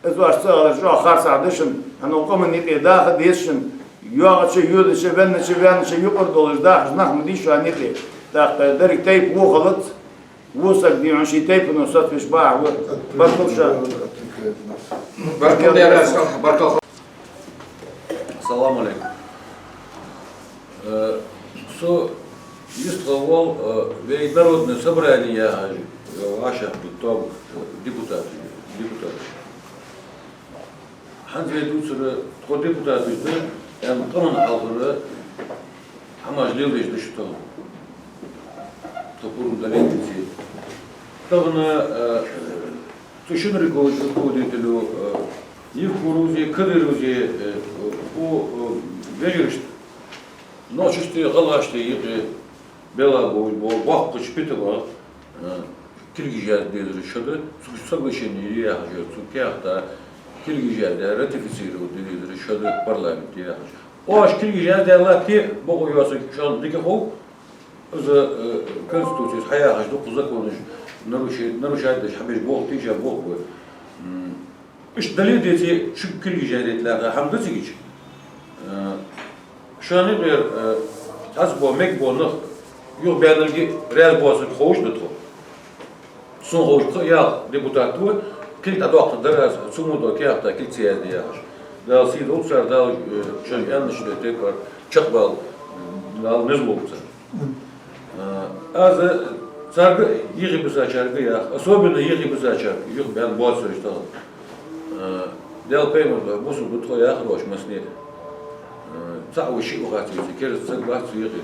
Из оаш ца алар чӀоагӀа харцахьа да шун, хӀана укх къаман юкъе даха деза шун. ЙоагӀача, йодача, веннача, ваьннача юкъара долаш дахаш нах ма дий шоана юкъе. ТӀаккха деррига тайпа во хилац. Во саг дийхьа ший тайпано соцавеш бакъахьа ва. Баркал шоана. Баркал, дерригаш хьо, баркал. Салам алейкум. Э, со йистхила вола, э, вай Народное собрание яхаш, э, вӀашагӀкхийтта, э, депутат, депутат. ХӀанз вай дувцар, тхо депутаташ да, аьнна, къаман хьалхара хӀамаш леладеш да шо тахан. Тха пурам дале а дийца. Тахан, э, цу шин руководителю, э, Евкуровс а, Кадыровс а, э, укх, э, вежарашта, нохчашта а, гӀалгӀашта а юкъе белла бо-, бо-, боккхача питамах, э, кулгаш язде дезар шо да, цу соглашени яхаш, цу каьхата кулгаш язде, ратифицировать де дезар шо да парламенте яхаш. Оаш кулгаш яздаь латте, бокъо йоацилга шоана дика хов, из, э, Конституцес хьаяхаш, дукха законаш наруши-, нарушать деш хьабеш болх, тийша болх ба. М, иштта дале а деце, шуга кулгаш яздайта лаьрхӀа хӀама да цига. Э, шоана юкъера, э, цхьацца бола, мегаш бола нах, юхабаьннараш а раьза боацилга ховш да тхо. Сона ховш, пхи-ялх депутат ва, кулг дӀадоаккхаргдар аз, цу мо дола каьхата кулг ца язде яхаш. Дала сий долда цар, Дала, э, шоай аьннача тайпара чакхбала, э, Дала низ лолда царна. Э, аз царга, юхебисачарга йоах, особенно юхебисачарга, юхабаьнна боацараш тахан. Э, Даьла пайхамар да, бусалба да тхо яхар оаш массане. Э, цаӀ ва, шиъ ва хац вайцига, кераста саг вац вай юкъе.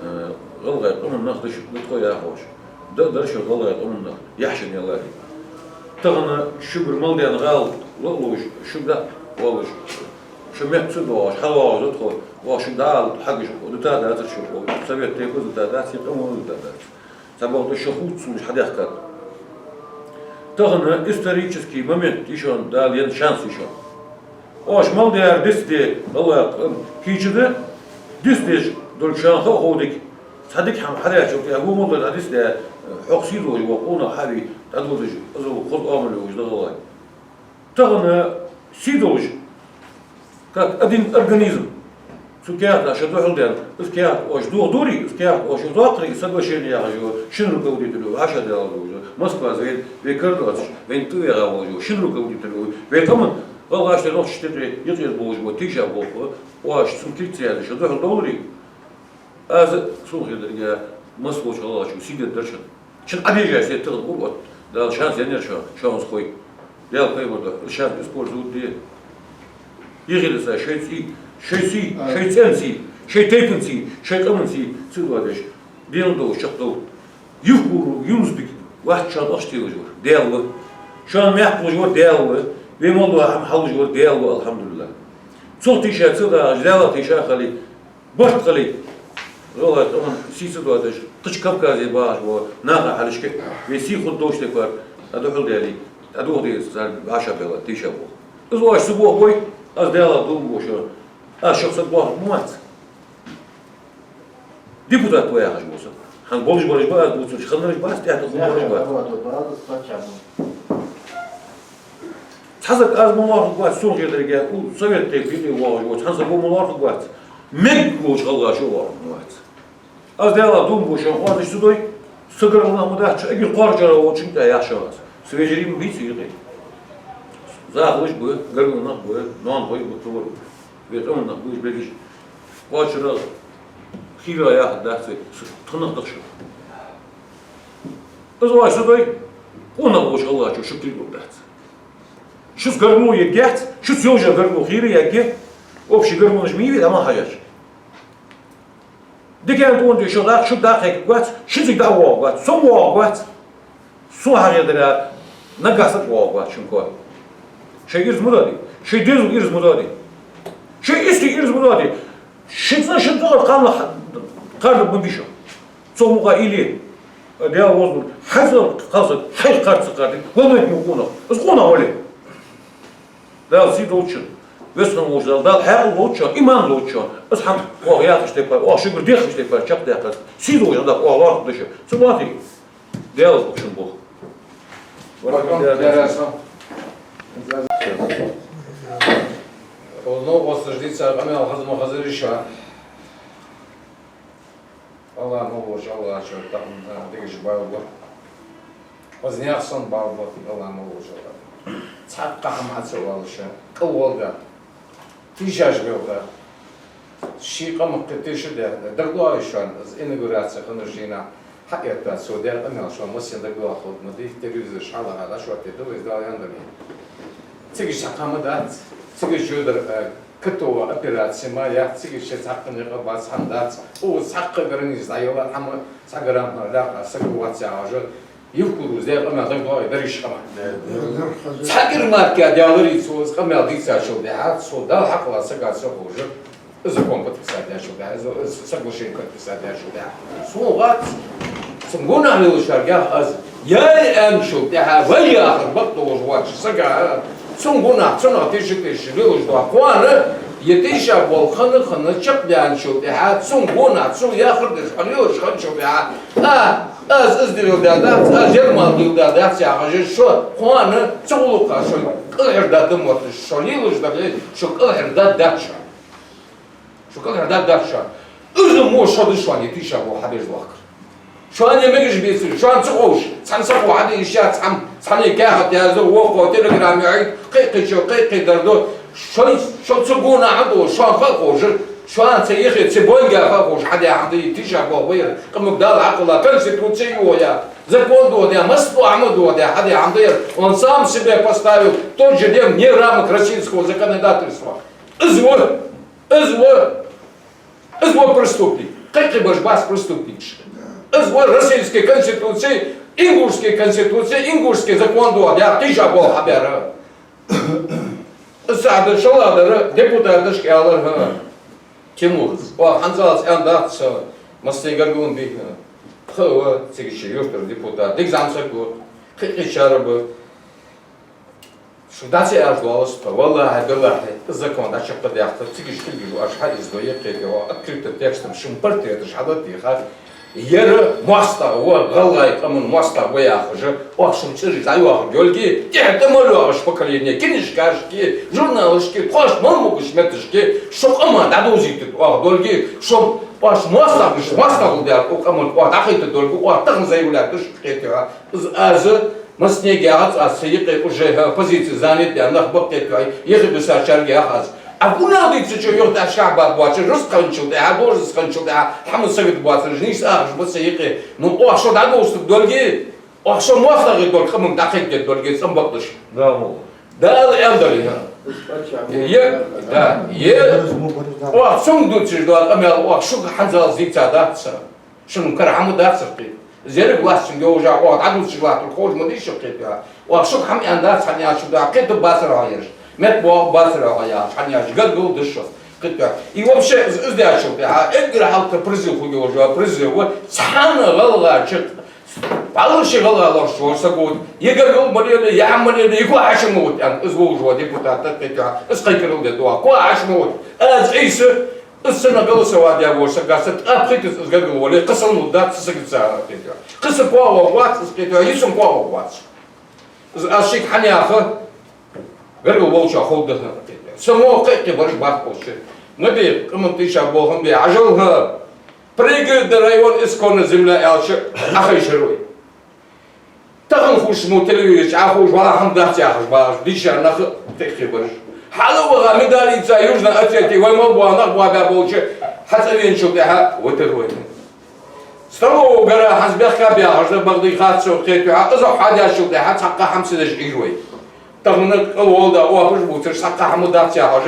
Э, гӀалгӀай къаман нах да шо, да тхо яхар оаш. Да, дар шо гӀалгӀай къаман нах, яхь шоана яларе. Тахан шугара мел даьнна гӀалат ло а луш, шуга дӀа а оалаш, шо метта ца доагӀаш, хьалоагӀаш да тхо, оаха шуга дӀаала хьагаш, дита дацар шо, совет тейпа дита дац, е къамо дита дац. Цхьабакъда шо хувцалуш хьадаьхкад. Тахан исторический момент я шоана, Дала енна шанс я шоана. Оаш мел даьр дицде, Аллах, ам, кийча да, дицдеш долча шоана ха а хов дика. Цхьа дика хӀама хьадаьчул тӀехьагӀа во мел дар дицде, хьох сий долаш вола къонах хьавий, дӀадодаш, из хоза оамал йолаш да гӀалгӀай. Тахан сий долаш, как один организм, цу каьхата шо духьалдаьнна, из каьхат оаш дохадора, из каьхат оаш юхадоаккхара, соглашени яхаш йола шин руководитель ва, хьаша Даьла долаш, Москвас вайна, вай кара доацаш, вайна тӀавегӀа волаш йола шин руководитель ва, вай къаман, гӀалгӀашта, нохчашта юкъе юкъера болаш бола тийша болх ба, оаш цунна кулг ца язде шо духьалдовларе. Аз, сона хетарга, массаволча гӀалгӀачо сий дергдар шоана. Шун Ӏодежа сетта гӀур отт. Дала шанс еннаяр шоана, шоана из хой. Даьла пайхамар да, из шанс использовать де. Юхедиса шоай цӀий, шоай сий, шоай цӀен сий, шоай тайпан сий, шоай къаман сий ца доадеш, денал долаш чакхдовла. Евкуров Юнус-Бек вац шоана ахча телаш вар, Даьла ва. Шоана маькх луш вар, Даьла ва. Вай мел дола хӀама хьалуш вар, Даьла ва, алхьамдулиллахӀ. Цох тийша ца дагӀаш, Даьлах тийша хиле, барт хиле, гӀалгӀай къаман сий ца доадеш, кхыча Кавказе багӀаш бола наха хьалхашка вай сий хургдолча тайпара дӀадухьалдаьле, дӀадоха деза царга вӀашагӀбелла тийша болх. Из оаш ца бохабой, аз Даьлах дув буъ шоана, аз шох саг боахарг ма вац. Депутат ва яхаш вола саг. ХӀанз болаш бараш ба аз дувцараш, хиннараш бац, тӀехьа хургбараш бац. Цхьа саг аз ма лоархӀаргвац, сона хетарга, укх совет тейпан юкъе воагӀаш вола цхьан саго ма лоархӀаргвац, мегаш волча гӀалгӀачо а лоархӀаргвац. Аз Даьлах дув буъ шоана, оазаш ца дой, са гаргара нах ма дац, эггара кхоаргара волчунга тӀа яхаш ва аз. Са вежарий ма бий цу юкъе. Захалаш ба, гаргара нах ба, ноанахой ба, товар ба. Вай къаман нах ба уж бегаш. Кхоачара хийра яхар дац вай, с-, тхо нах да шо. Из оаш ца дой, къонах волча гӀалгӀачо шуга кулг лургдац. Шуца гаргало ергьяц, шуца йолча гаргало хийра ергья, общий гаргалонаш ма йий вай дӀа мел хьежаш. Дикан тӀа тӀа шо даккха, шуга дӀа а кхайкаргвац, шуцига дӀа а воагӀаргвац, со воагӀаргвац. Сона хьахетарга, наггахьа саг воагӀаргвац шун коа. Шоай ираз ма доаде, шоай дезала ираз ма доаде, шоай истий ираз ма доаде. Ши цӀа, ши цӀа кхарна ха-, кхардаргба ма бий шо. Цох мукъагӀа уйла е. Даьла воазур, хьай цӀа кхалсаг хьайх кхарда ца кхардий, валлахӀи, мо къонах. Из къонах вале. Дала сий долда шоана. Веза хинна волча Дала, Дала хьаькъал лолда шоана, иман лолда шоана. Аз хӀанз оаха яхача тайпара, оаха шугара дехача тайпара чакхдаккха. Сий долаш хӀанз оаха лоархӀаргда шо. Ца лоархӀе. Даьла шун болх. Баркал. Оно осуждиться, къамаьл хаза ма хазар шоана. Аллахӏ ма лоархӀа, Аллахӏ шоана тахан дегаш бала бар. Аз наьха санна бала бар, Аллахӏ ма лоархӀа. Цхьаккха хӀама хьа ца оалаш, кӀал валга, тийшаш белха. Ший къамах кхы тийша де, дагадоагӀий шоана, аз инаугураци хиннача дийнахьа хьаэтта цо даь къамаьл шоана массанена дагадоагӀа хургда ма дий, телевизораш хьалха дӀашоаттаде да вай, из Дала аьнна да вайна. Цига цхьаккха хӀама дац, цига чудар, э, КТО операци ма яц, цига цхьаккха никъ бац, хӀама дац. О, цхьаккха граница дӀаяла, хӀама цхьа грамм хӀама дакъа, саг вац яхаш, Евкуровс даь къамаьл дагадоагӀий, берригаш къамаьл. Цхьа грамматика даьларий цо, из къамаьл дийцачул тӀехьагӀа, цо Далла хьакъ лаца сага ца ховш, из закон подписать даьчул тӀехьагӀа, из, из соглашени подписать даьчул тӀехьагӀа. Сона вац, Цун гонахьа лелаш яр яхар аз. Яй аьнначул тӀехьа вай яхар бакъдолаш воацача сага, цун гонахьа, цунах тийша-тийша лелаш да кхоана, е тийша бола хана, хана чакхдаьнначул тӀехьа, цун гонахьа, цо яхар деш хьо лелаш хинначул тӀехьа, а, аз из дилла дац, аз ер мел дилла дац яхаш, шо кхоана цу гӀулакха шо кӀалхардаргда мотташ, шо лелаш дале, шо кӀалхардаргдац шо. Шо кӀалхардаргдац шо. Из мо шо да шоана е тийша бола хьабеш вахкар. Шоана е мегаш бецар, шоана ца ховш, цхьан саго хьаде йиш яц, цхьан, цхьанне каьхат язду, вокхо телеграмма яхийт, кхы-кхычо, кхы-кхы дар ду. Шоай, шо цу гонахьа долаш, шоана ха ховш, шоана цу юхе, цу бонга ха ховш хьадаь хӀама да е тийша бола вайра, къамага Дала хьакхелла, конституци йохаяь, закон дохадаь, массадола хӀама дохадаь хьадаь хӀама да ер. Он сам себе поставил тот же дем вне рамок российского законодательства. Из ва, из ва, из ва преступник. Кхы-кхы бараш бац преступникаш. Из ва российски конституци, ингушски конституци, ингушски закон дохадаь, тийша бола хьабаьр. Из сахьат шоллагӀдар депутаташка аьлар, хӀа, Тимур, оаха хӀанзалца аьннадац, массане гаргало бе, хӀа. Тха ва цига ший юртара депутат, дика зӀамсаг ва, кхы-кхычар ба. Шуга дӀа ца аьлча доаллаш тхо, валлахӀи, биллахӀи, из закон дӀачакхдаьккхар, цига ший кулгаш оаш хьаиздой, кхетий, открытым текстом шун портреташ хьалаттийха. Ер моастагӀа ва, гӀалгӀай къаман моастагӀа ва яхаш, оаха шун чӀираш дӀайоахаргйолга, тӀехьа тӀа мел йоагӀаш поколени, книжкашка, журналашка, тхоаш мел могаш метташка, шо къаман дӀадовзийтаргда оаха долга, шо оаш моастагӀаш, моастагӀал дар укх къаман оаха дӀахайтаргдолга, оаха тахан заявлять деш, кхетий, из аз массанега яхац, аз са юкъе уже, хӀа, позици занять даь нах ба, кхетий, юхебисачарга яхац. А гунал дийцачо юха тӀехьашкахьа баргбоацаш, рузкъа хинначул тӀехьа, должность хинначул тӀехьа, хӀама сагота боацаш, нийса ахаш ба са юкъе. Ну, оаха шо дӀадовзийтаргдолга, оаха шо моастагӀий долга къаманга дӀакхайкадергдолга, цӀенбакъдаш. Да, во. Дала аьннадар, хӀа. Е, да, е, оаха цунга дувцаш дола къамаьл оаха шуга хӀанзалца дийцадац. Шун кара хӀама дацар кхы. Из еррига власть шун йолча оаха дӀадувцаш латтар ховш ма дий шо, кхетий. Оаха шуга хӀама аьннадац, хӀана аьлча, кхетаргбацар оаха ераш. МеттабоагӀаргбацар оаха яхаш, хӀана аьлча, гаргало да шо, кхетий. И вообще из, из даьчул тӀехьа, эггара хьалха призыв хургйолаш, призыв ва цхьан гӀалгӀача, бӀаьлла ши гӀалгӀа лоархӀаш вола саг ва, е гаргало ма лелае, е хӀама ма лелае, е кхы хьаьша ма вита, аьнна, из волаш вола депутат, кхетий, из кхайкарал дергда оаха, кхы хьаьша ма вита. Аз Ӏийса, из санна голосовать даь вола саг гац, тӀа пхийтта из гаргало вале, кхы санна лургдац цу сагаца, кхетий. Кхы са коа воагӀаргвац из, кхетий, е сона коа воагӀаргвац. Из аз шийга хӀана яха, гаргало волчоа ховргда, кхетий. Са мо кхы-кхы бараш бахколча. Ма бе, къаман тийша бола хӀама бе, Ӏажал, хӀа, Пригородный район, исконная земля аьлча, Ӏохайшар вай. Тахан ховш мо телевизоре чу Ӏоховш, валлахӀи, хӀама дац яхаш багӀаш, дийша нах, кхы-кхы бараш. Хьалваха медаль ийца Южной Осетии вай мел бола нах боабаь болча, хьацӀавеначул тӀехьа витар вай. Столовгара хӀанз бехк баь яхаш да, бакъда хац сона, кхетий, из хьадечул тӀехьа цхьаккха хӀама ца деш Ӏийр вай. Тахан кӀал вола да, оапаш бувцаш, цхьаккха хӀама дац яхаш,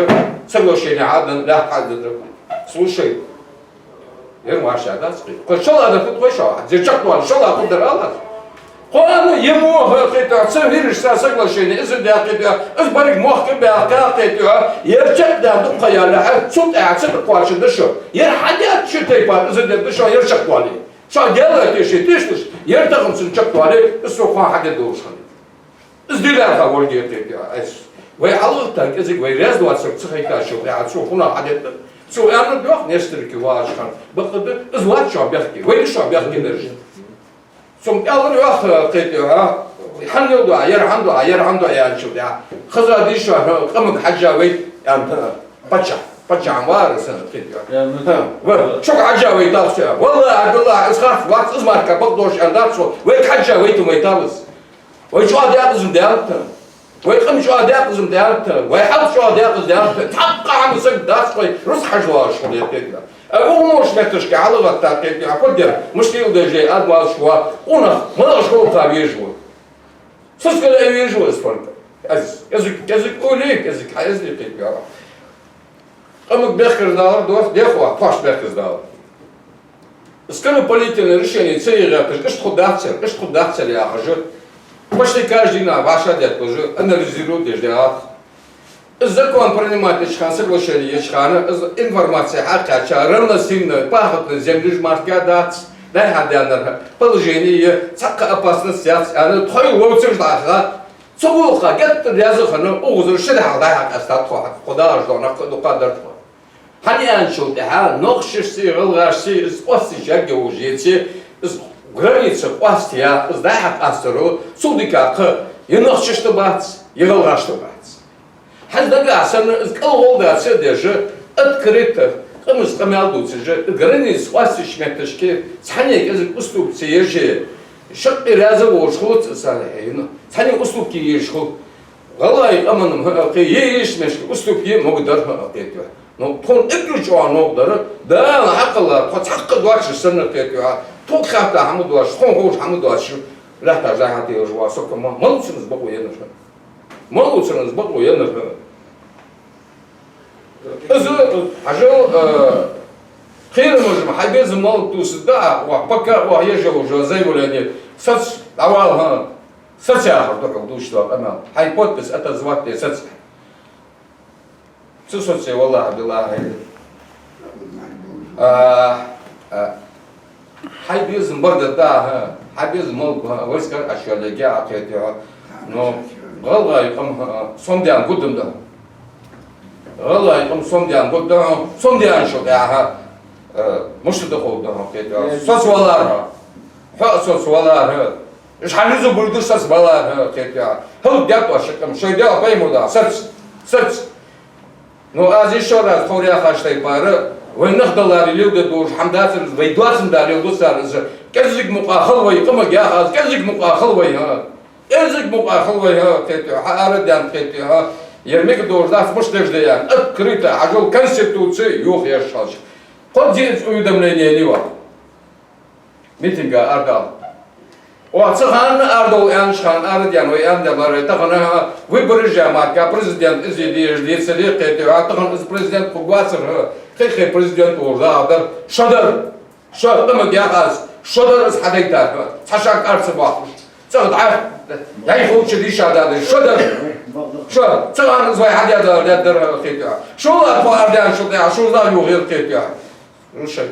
соглашени хьадаь, лаьтта хьадаь. Слушай, ер вӀашагӀдац кхы. Кхы шоллагӀа да фуд вай шо, ер чакхдоале, шоллагӀа фуд дар алац. Кхоана е мо, хӀа, кхетий, цу вирш са соглашени, из даьккхийта, из берриг мохк баьккха, кхетий, ер чакхдаьнна дукха ялахьа, цул тӀехьа ца кхоачаргда шо. Ер хьадеттача тайпара из дергда шо, ер чакхдоале. Шо делаете шоай тешалаш, ер тахан цун чакхдоале, из со кхоана хьадергдолаш хиннад. Из дилаьрха волга, кхетий, айс. Вай хьалгӀатта кӀезига вай раьза доацарг ца хайтачул тӀехьа цо хӀана хьадеттар? Цо аьннад йоах Нестеровке вагӀача хана. Бакъда, из вац шоана бехке, вай да шоана бехке дараш. Цунга аьлар йоах, кхетий, хӀа, хӀана леладу Ӏа, ер хӀана ду Ӏа, ер хӀана ду Ӏа, аьнначул тӀехьа. Хеза дий шоана, хӀа, къамага хьежжа вайта, аьннад, хӀа, паччахь, паччахьа вар из, кхетий. ХӀа, ва, шуга хьежжа вайтав аз. ВаллахӀи, биллахӀи, из харц вац, из мара бакъдолаш аьннадац цо, вайга хьежжа вайта вайтав из. Вай чӀоагӀа даькъаза ма даьннад тха. Вай къам чӀоагӀа даькъаза ма даьннад тха. Вай хьал чӀоагӀа даькъаза даьннад тха. Цхьаккха хӀама саг дац вай, рузкъа хьажа лоархӀаш хул ер, кхетий. А вуха мо шоай метташка хьалгӀатта, кхетий, фу дер, мишта леладеш я, адмалш ва, унах, малагӀаш хул кхы вежа ва. Сискал а вежа ва из фард. Аз, кӀезиг, кӀезиг улий, кӀезиг хьаэзлий, кхетий. Къамага бехказа далар дохк, дехо, тхоашта бехказа далар. Скоропалительное решение ца е гӀерташ, иштта хургдацар, иштта хургдацар яхаш, почти каждый нах вӀашагӀдетталуш, анализировать деш да. Из закон принимать еча хана, соглашени еча хана, из информаци хьакхаьча, равносильно пахотный землеш мара дац, ДӀай-хьа даьннар положени я, цхьаккха опасность яц аьнна, тхоай вовзаш дӀахо, цу гӀулакха геттара раьза хинна, укхазара ши дехьа дӀай-хьа къаьстад тхо, хьа кхо дагӀаш дола нах кхы а дукха дар тхо. ХӀана аьнначул тӀехьагӀа, нохчашцеи гӀалгӀашцеи из къоасташ яггавуж еце, из граница къоастаяь, из дӀай-хьа къастаро, цул дикагӀа кхы е нохчашта бац, е гӀалгӀашта бац. ХӀанз нагахьа санна из кӀалгӀолла дац а деш, открыто, къамаца къамаьл дувцаш, граница къоастача метташка цхьанне кӀезига уступка ца еш, шаккхе раьза волаш хул цу сарахьина, цхьанне уступка еш хул. ГӀалгӀай къаман, хӀа, кхы е еш мешка уступка е могадар, хӀа, кхетий хьона. Ну, тхона эггара чӀоагӀа новкъа дар, Дала хьакхелла, тхо цхьаккха доацаш санна, кхетий хьона. Тхога хатта хӀама доацаш, тхона ховш хӀама доацаш, лаьтташ дӀай-хьа телаш ва со, ма, малув цунна из бокъо еннар хьона. Малув цунна из бокъо еннар хьона. Из, хьажал, э, кхерамаш-м хьай безам мел тувсаргда, оаха пока оаха еш йола заявлени соц, дӀавала, хӀа, соц яхар да хьога дувцаш дола къамаьл. Хьай подпись отозвать де соц. Ца соце, валлахӀи-биллахӀи. А, а, хьай безам бар да, хӀа, хьай безам мел ба, хӀа, вайскар а шоаллега а, кхетий хьона. Но гӀалгӀай къам, хӀа, сомадаьнна гудам да. ГӀалгӀай къам сомадаьнна гудам да, хӀа, сомадаьнначул тӀехьагӀа, э, мишта да ховргда хьона, кхетий хьона. Соцавалар, хӀа. Хьо а соцавалар, хӀа. Уж хьа низу буйдуш соцавалар, хӀа, кхетий хьона. ХӀалакдаьд оаш шоай къам, шоай Даьла пайхамара духьа, соц, соц. Ну, аз ишо раз тховра яхаш тайпара, вай нах даларе леладе долаш хӀама дацар из, вай доацандаь леладу цар из. КӀезига мукъагӀа хила вай, къамага яхар аз, кӀезига мукъагӀа хила вай, хӀа. КӀезига мукъагӀа хила вай, хӀа, кхетий хьона, хьа арадаьнна, кхетий хьона. Ер мегаш долаш дац, мишта деш да аьнна, открыто, хьажал, конституци йохаеш хилча. Кхо деза уведомлени лийва. Митинга арадала. Оаха цу хана арадовла аьннача хана арадаьнна вай аьнна даларе, тахан, хӀа, выбораш а мара, президент из дезаш децаре, кхетий хьона, тахан из президент хургвацар, хӀа, кхы-кхы президент волаш дагӀаргдар, шо дар. Шо, къамага яхар аз, шо дар из хьадайтар, хӀа, цхьа шаг ара ца боаккхаш. ЦӀагӀа дӀа, дӀай ховча дийша дадий, шо дар. Шо, цу хана из вай хьадаьдар, даьдар, хӀа, кхетий хьона. Шо ла тхо арадаьнначул тӀехьагӀа, шо ла йохаяр, кхетий хьона. Ну, шоай,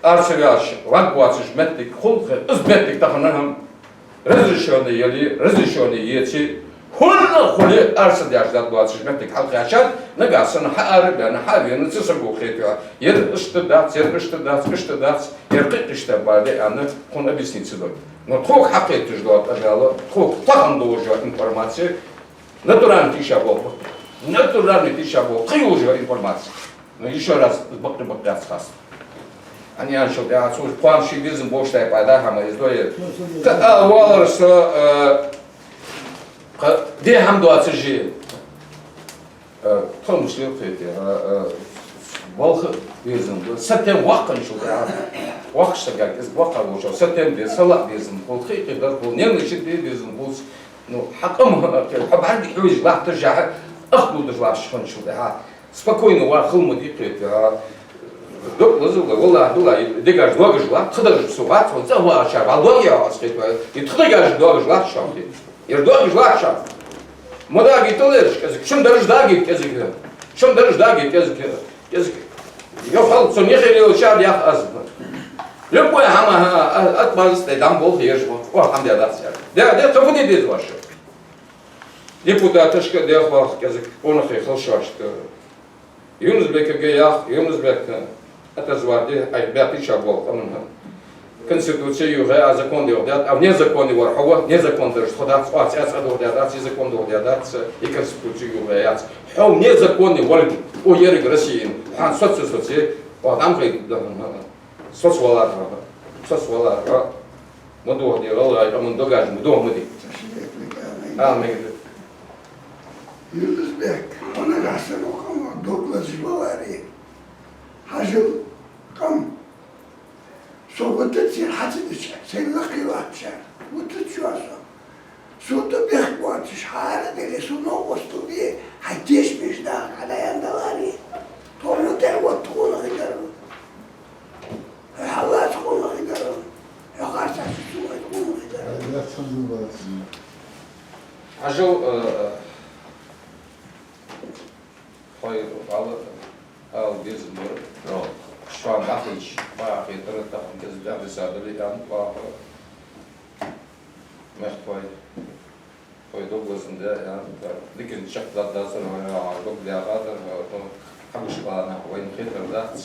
ара ца ваьлча, ваг воацаш моттиг хул-кх, из моттиг тахан хӀама разрешённый яле, разрешённый еце, хӀанз хуле ара ца даьча дад воацаш моттиг хьалкхаьчад, нагахьа санна хьа ара а баьнна, хьа а вена, цу саго кхетий хьона. Ер иштта дац, ер иштта дац, иштта дац, ер кхы а иштта баде аьнна, тхона объяснить ца дой. Но тхога хьакхеташ дола къамаьл, тхога тахан долаш йола информаци, натуральни тийша болх ба. Натуральни тийша болх. Кхы йолаш йола информаци. Ну, ишо раз бакъ-бакъ яц хас. ХӀана аьлча, я цу кхоана ший безам болаш тайпара да хӀама из дой. Кхы а валар со, э, кхы де хӀама доацаш, э, тхо муслим кхетий, э, э, балха безам ба. Сатем ваккханчул тӀехьагӀа. Воккхача сага, из воккха волча, сатем де, сала безам хул, кхы-кхы дар хул, нервничать де безам хул. Ну, хьа къам, хьо бӀарга хьежаш латташ, хьа ах дудаш латташ хинначул тӀехьагӀа, спокойно вар хила ма дий, кхетий хьона. Дог лазар ла, валлахӀи-биллахӀи, дегаш доагаш латт, тха даржа со вац, вон цӀа вагӀача, вал дог я аз, кхетий хьона. И тха дегаш доагаш латт шоана, кхетий. Ер доагаш латт шоана. Ма дагийтал ераш кӀезига, шун даржа дагийта кӀезига. Шун даржа дагийта кӀезига. КӀезига. Йо, хьал, цу нехе лелачар ях аз. Любой хӀама, хӀа, а, отмазаться де дам болх еш ва. О, хӀама де дац яр. Де, де, тхо фу де деза ваша? Депутаташка дехвах кӀезига, къонахий хила шоашта. Юнус-Бекага ях, Юнус-Бек, отозвать де, ай, баьтийша болх, аман хӀа. Конституци юхаяь, а закон дохадаьд, а вне законе вар хьо ва, незакон дарж тхо дац, оаца цӀа дохадаьдац, и закон дохадаьдац, и Конституци юхаяьяц. Хьо вне законе вар, о еррига Россиян, хьан соц, соц, оаха дӀа ма хайта да хьона. Соцавалар хьо, соцавалар хьо. Ма дохаде, гӀалгӀай къаман догаж ма дохаде. Амин. Юнус-Бек, хьо нагахьа санна укх къаман дог лазаш валаре, хьажал, къам. Со вутац ер хьа ца дича, сайна лакхе латтачар. Вутац шоана со. Со тӀа бехк боацаш, хьа араделе, со новкъостал бе, хьай тешамаш даха хьадаьнна даларе. Тхо ма тӀера ватта къонахий дар. Хьо хьаллаца къонахий дар. Хьо харцахьа ца вайта къонахий дар. Хьажал, э, э, хьой ала, ала безам бар. О. Шоана дӀахийча, бахетара тахан кӀезига дӀабиса дале, аьнна, баха. Мехкахой, хой дог лазаш да, аьнна, дикан чакхдоаладацар, вай дог даьхадар, ну, хьагуш бана, вайна хетар дац,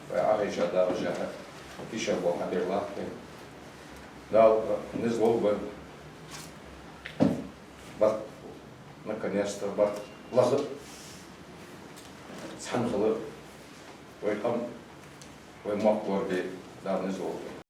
вай Ӏохайша дагӀа жаха, киша бо хьадер латта. Дала низ лолба. Барт, наконец-то, барт лаха. Цхьана хила вай къам, вай мохк лорабе Дала низ лолба.